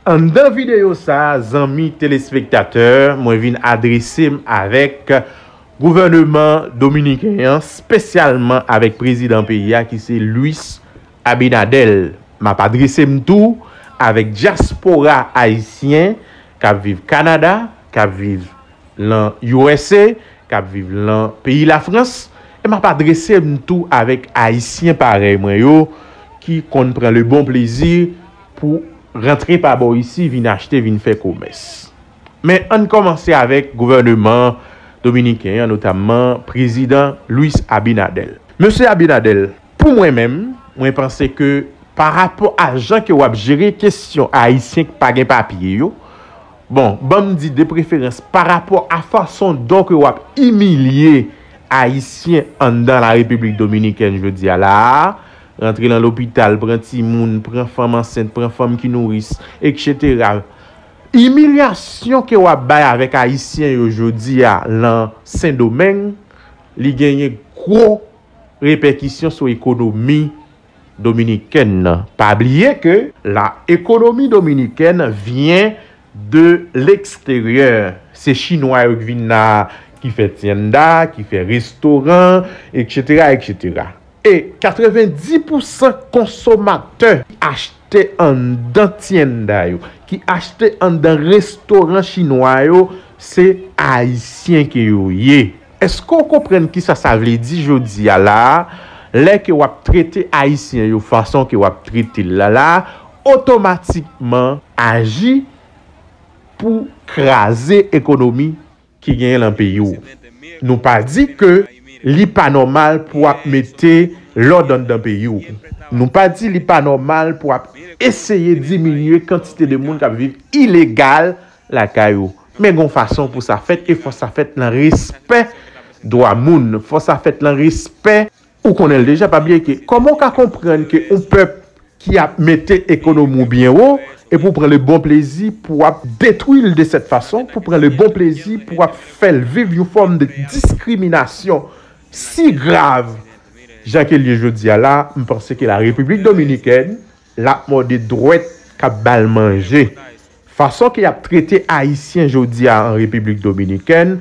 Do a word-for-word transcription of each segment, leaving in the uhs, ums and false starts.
Anndan videyo sa a, zanmi telespektatè, mwen vin adrese m avèk gouvèneman dominiken an, espesyalman avèk prezidan peyi a ki se Luis Abinader. M ap adrese m tou avèk dyaspora ayisyen k ap viv Kanada, k ap viv nan U S A, k ap viv nan peyi Lafrans, e m ap adrese m tou avèk Ayisyen parèy mwen yo ki konn pran le bon plezi pou rantre pa bò isi, vin achte, vin fè komès. Men ann kòmanse avèk gouvèneman dominiken an, notamman prezidan Luis Abinader. Mesye Abinader, pou mwen menm, mwen panse ke pa rapò a jan ke w ap jere kesyon Ayisyen k pa gen papye yo, bon, ban m di de preferans pa rapò a fason donk w ap imilye Ayisyen anndan la Repiblik Dominikèn jodi a la a, rantre nan lopital, pran timoun, pran fanm ansent, pran fanm ki nouris, etsetera. Imilyasyon ke w ap bay avèk Ayisyen yo jodi a lan Sendomeng, li genyen gwo repèkisyon sou ekonomi dominikèn nan. Pa bliye ke la économie dominicaine vient de l'extérieur. Se Chinwa yo ki vin la, ki fè tyenda, ki fè restoran, etsetera, etsetera. E katrevenndis pousan konsomatè ki achte anndan tyenda yo, ki achte anndan restoran chinwa yo, se Ayisyen ke yo ye. Èske w konprann kisa sa vle di jodi a la a? Lè ke w ap trete Ayisyen yo fason ke w ap trete l la la a, otomatikman aji pou kraze ekonomi ki genyen lan peyi w. Nou pa di ke li pa nòmal pou w ap mete lòd anndan peyi w. Nou pa di li pa nòmal pou w ap eseye diminye kantite de moun k ap viv ilegal lakay ou. Men gon fason pou sa fèt, e fò sa fèt lan respè dwa moun. Fò sa fèt lan respè, ou konnen l deja, pa bliye ke kòman w ka konprann ke yon pèp ki ap mete ekonomi w byen wo, epi w pran le bon plezi pou w ap detwi l de sèt fason, pou w pran le bon plezi pou w ap fè l viv yon fòm de diskriminasyon si grav jan ke l ye jodi a la, m panse ke la Repiblik Dominikèn, l ap mòde dwèt k ap ba l manje. Fason ke y ap trete Ayisyen jodi a an Repiblik Dominikèn,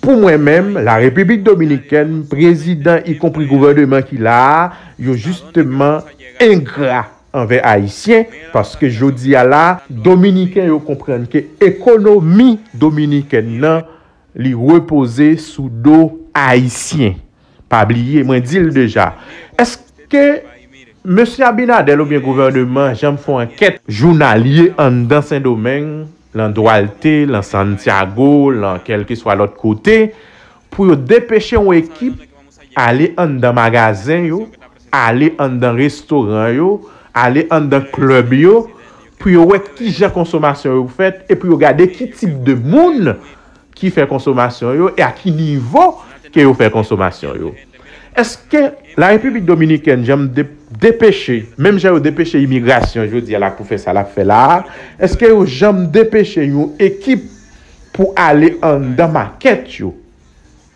pou mwen menm, la Repiblik Dominikèn, prezidan, ikonpri gouvèneman ki la a, yo jisteman engra anvè Ayisyen, paske jodi a la, Dominiken yo konprann ke ekonomi dominikèn nan, li repoze sou do Ayisyen. Pa bliye, mwen di l deja. Èske mesye Abinader oubyen gouvèneman janm fè yon ankèt jounalye anndan Sendomeng, lan Duarte, lan Santiago, lan kèlkeswa lòt kote, pou yo depeche yon ekip ale anndan magazen yo, ale anndan restoran yo, ale anndan klèb yo, pou yo wè kijan konsomasyon yo fèt e pou yo gade ki tip de moun ki fè konsomasyon yo e a ki nivo ke yo fè konsomasyon yo. Èske la Repiblik Dominikèn janm de-, depeche, menm jan yo depeche imigrasyon jodi a la pou fè sa l ap fè la a, èske yo janm depeche yon ekip pou ale anndan makèt yo,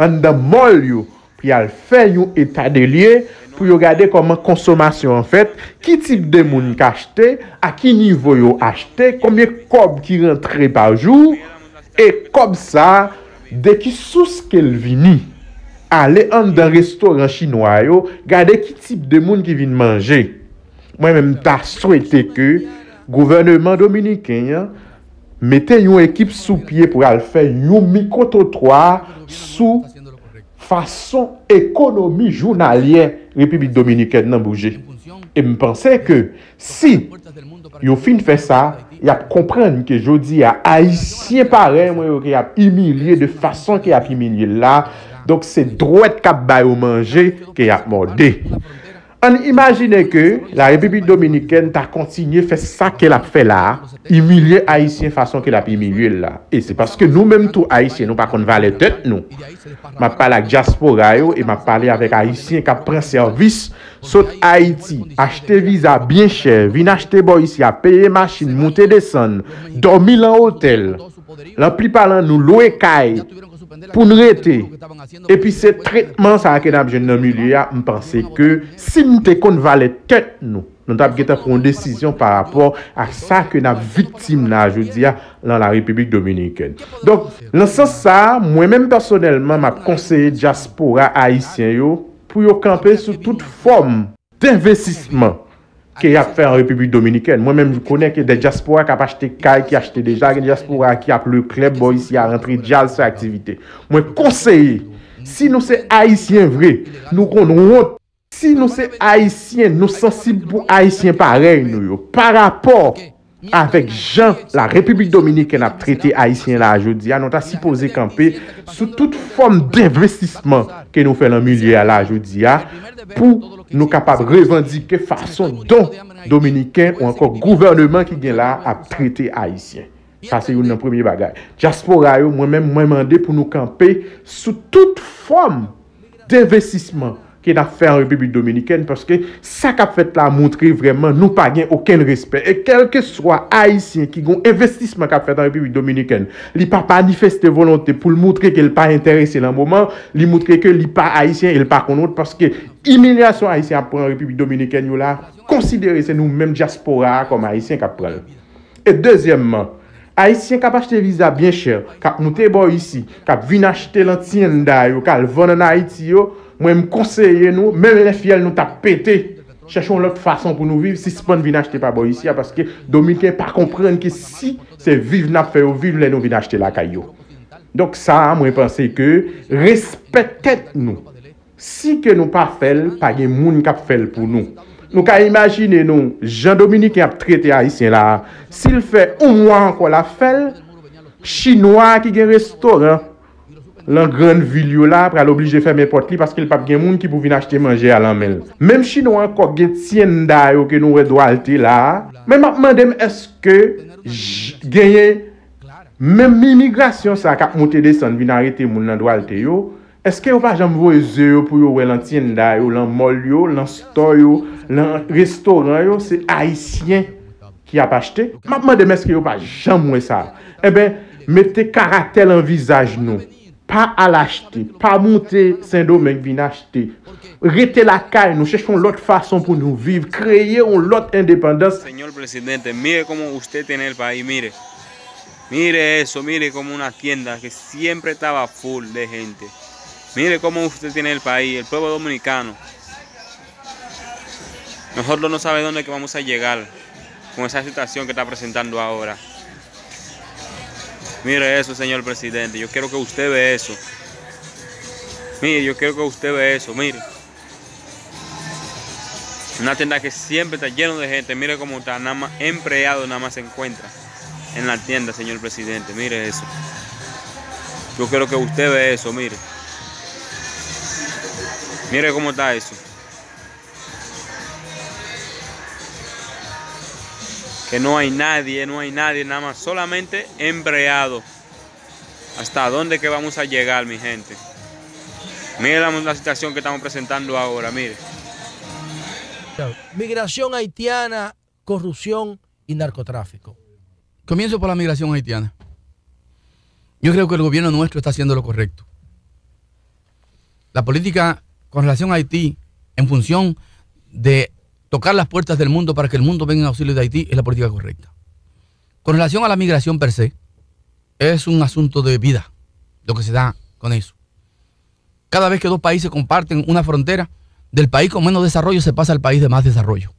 anndan mòl yo, pou y al fè yon eta de lye, pou yo gade kòman konsomasyon an fèt, ki tip de moun k achte, a ki nivo yo achte, konbyen kòb ki rantre pa jou, e kòb sa a, de ki sous ke l vini. Ale anndan restoran chinwa yo, gade ki tip de moun ki vin manje. Mwen menm, m ta swete ke gouvèneman dominiken an mete yon ekip sou pye pou al fè yon mikwo twotwa sou fason ekonomi jounalyè Repiblik Dominikèn nan bouje. E m panse ke si yo fin fè sa, y ap konprann ke jodi a, Ayisyen parèy mwen yo ke y ap imilye de fason ke y ap imilye l la, donk se dwèt k ap ba yo manje ke y ap mòde. Ann imajine ke la Repiblik Dominikèn ta kontinye fè sa ke l ap fè la a, imilye Ayisyen fason ke l ap imilye l la. E se paske nou menm tou Ayisyen, nou pa konn valè tèt nou. M ap pale ak dyaspora yo e m ap pale avèk Ayisyen k ap pran sèvis sot Ayiti, achte viza byen chè, vin achte bò isi a, peye machin, moute desann, dòmi lan otèl. Lanplipa lan nou lwe kay pou n rete. Epi se tretman sa a ke n ap jwenn nan milye a, m panse ke si n te konn valè tèt nou, Nou t ap gentan pran yon desizyon pa rapò ak sa ke n ap viktim la jodi a nan la Repiblik Dominikèn. Donk, nan sans sa a, mwen menm pèsonèlman, m ap konseye dyaspora ayisyen yo pou yo kanpe sou tout fòm denvestisman ke y ap fè an Repiblik Dominikèn. Mwen menm, m konnen ke de dyaspora k ap achte kay ki achte deja, gen dyaspora ki ap lwe klèb bò isi a, rantre djaz, fè aktivite. Mwen konseye, si nou se ayisyen vre, nou konn wont. Si nou se ayisyen, nou sansib pou ayisyen parèy nou yo. Pa rapò avèk jan la Repiblik Dominikèn ap trete ayisyen la jodi a, nou ta sipoze kanpe sou tout fòm denvestisman ke nou fè nan milye a la jodi a, pou nou kapab revandike fason don dominiken ou ankò gouvèneman ki gen la ap trete ayisyen. Sa se youn nan premye bagay. Dyaspora yo, mwen menm, mwen mande pou nou kanpe sou tout fòm denvestisman ke n ap fè an Repiblik Dominikèn, paske sa k ap fèt la montre vrèman nou pa gen okenn respè. E kèlkeswa ayisyen ki gen yon envestisman k ap fèt an Repiblik Dominikèn, li pa manifeste volonte pou l montre ke l pa enterese nan moman, li montre ke li pa ayisyen e l pa konn wont, paske imilyasyon ayisyen ap pran an Repiblik Dominikèn yo la, konsidere se nou menm dyaspora a kòm ayisyen k ap pran l. E dezyèmman, ayisyen k ap achte viza byen chè, k ap moute bò isi, k ap vin achte lan tyenda yo, k al vann ann Ayiti yo, mwen m konseye nou, menm lè fyèl nou t ap pete, chèche yon lòt fason pou nou viv, sispann vin achte pa bò isi a, paske Dominiken pa konprann ke si se viv n ap fè yo viv lè nou vin achte lakay yo. Donk sa a, mwen panse ke respè tèt nou, si ke nou pa fè l, pa gen moun k ap fè l pou nou. Nou ka imajine nou, jan Dominiken ap trete Ayisyen la a, si l fè yon mwa ankò l ap fè l, Chinwa a ki gen restoran lan grann vil yo la pral oblije fèmen pòt li paske l p ap gen moun ki pou vin achte manje a lan men l. Menm Chinwa ankò gen tyenda yo ke nou wè Dwalte la a. Men m ap mande m èske j- genyen menm imigrasyon sa k ap moute desann vin arete moun nan Dwalte yo, èske yo pa janm voye zye yo pou yo wè lan tyenda yo, lan mòl yo, lan stò yo, lan restoran yo, se Ayisyen ki ap achte? M ap mande m èske yo pa janm wè sa? Enben, mete karaktè lan vizaj nou. Pa al achte, pa moute Sendomeng vin achte. Rete lakay nou, chèche yon lòt fason pou nou viv, kreye yon lòt endepandans. Señor presidente, mire cómo usted tiene el país, mire. Mire eso, mire como una tienda que siempre estaba full de gente. Mire cómo usted tiene el país, el pueblo dominicano. Nosotros no sabemos dónde que vamos a llegar con esa situación que está presentando ahora. Mire eso, señor presidente. Yo quiero que usted ve eso. Mire, yo quiero que usted ve eso. Mire. Una tienda que siempre está lleno de gente. Mire cómo está, nada más empleado nada más se encuentra en la tienda, señor presidente. Mire eso. Yo quiero que usted ve eso, mire. Mire cómo está eso. Que no hay nadie, no hay nadie, nada más solamente empleado. ¿Hasta dónde que vamos a llegar, mi gente? Mire la, la situación que estamos presentando ahora, mire. Migración haitiana, corrupción y narcotráfico. Comienzo por la migración haitiana. Yo creo que el gobierno nuestro está haciendo lo correcto. La política con relación a Haití, en función de tocar las puertas del mundo para que el mundo venga en auxilio de Haití, es la política correcta. Con relación a la migración per se, es un asunto de vida lo que se da con eso. Cada vez que dos países comparten una frontera, del país con menos desarrollo se pasa al país de más desarrollo.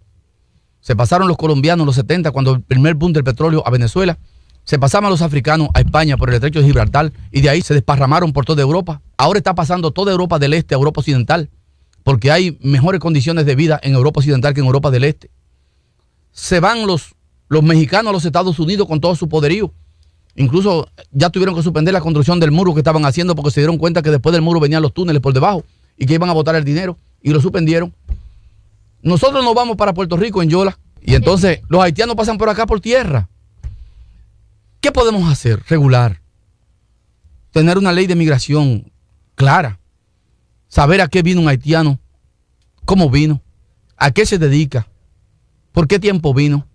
Se pasaron los colombianos en los setenta, cuando el primer boom del petróleo a Venezuela. Se pasaban los africanos a España por el estrecho de Gibraltar y de ahí se desparramaron por toda Europa. Ahora está pasando toda Europa del Este a Europa Occidental, porque hay mejores condiciones de vida en Europa Occidental que en Europa del Este. Se van los, los mexicanos a los Estados Unidos con todo su poderío. Incluso ya tuvieron que suspender la construcción del muro que estaban haciendo porque se dieron cuenta que después del muro venían los túneles por debajo y que iban a botar el dinero y lo suspendieron. Nosotros nos vamos para Puerto Rico en Yola y entonces los haitianos pasan por acá por tierra. ¿Qué podemos hacer regular? Tener una ley de migración clara. Saber a qué vino un haitiano, cómo vino, a qué se dedica, por qué tiempo vino,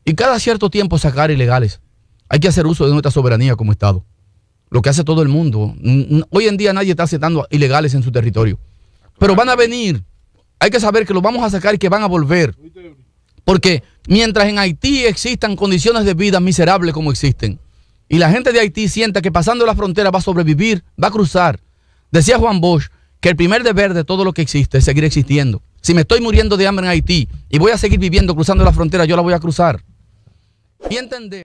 y cada cierto tiempo sacar ilegales. Hay que hacer uso de nuestra soberanía como Estado. Lo que hace todo el mundo. N- n- Hoy en día nadie está aceptando ilegales en su territorio. Pero van a venir. Hay que saber que los vamos a sacar y que van a volver. Porque mientras en Haití existan condiciones de vida miserables como existen, y la gente de Haití sienta que pasando la frontera va a sobrevivir, va a cruzar. Decía Juan Bosch que el primer deber de todo lo que existe es seguir existiendo. Si me estoy muriendo de hambre en Haití y voy a seguir viviendo cruzando la frontera, yo la voy a cruzar. Y entender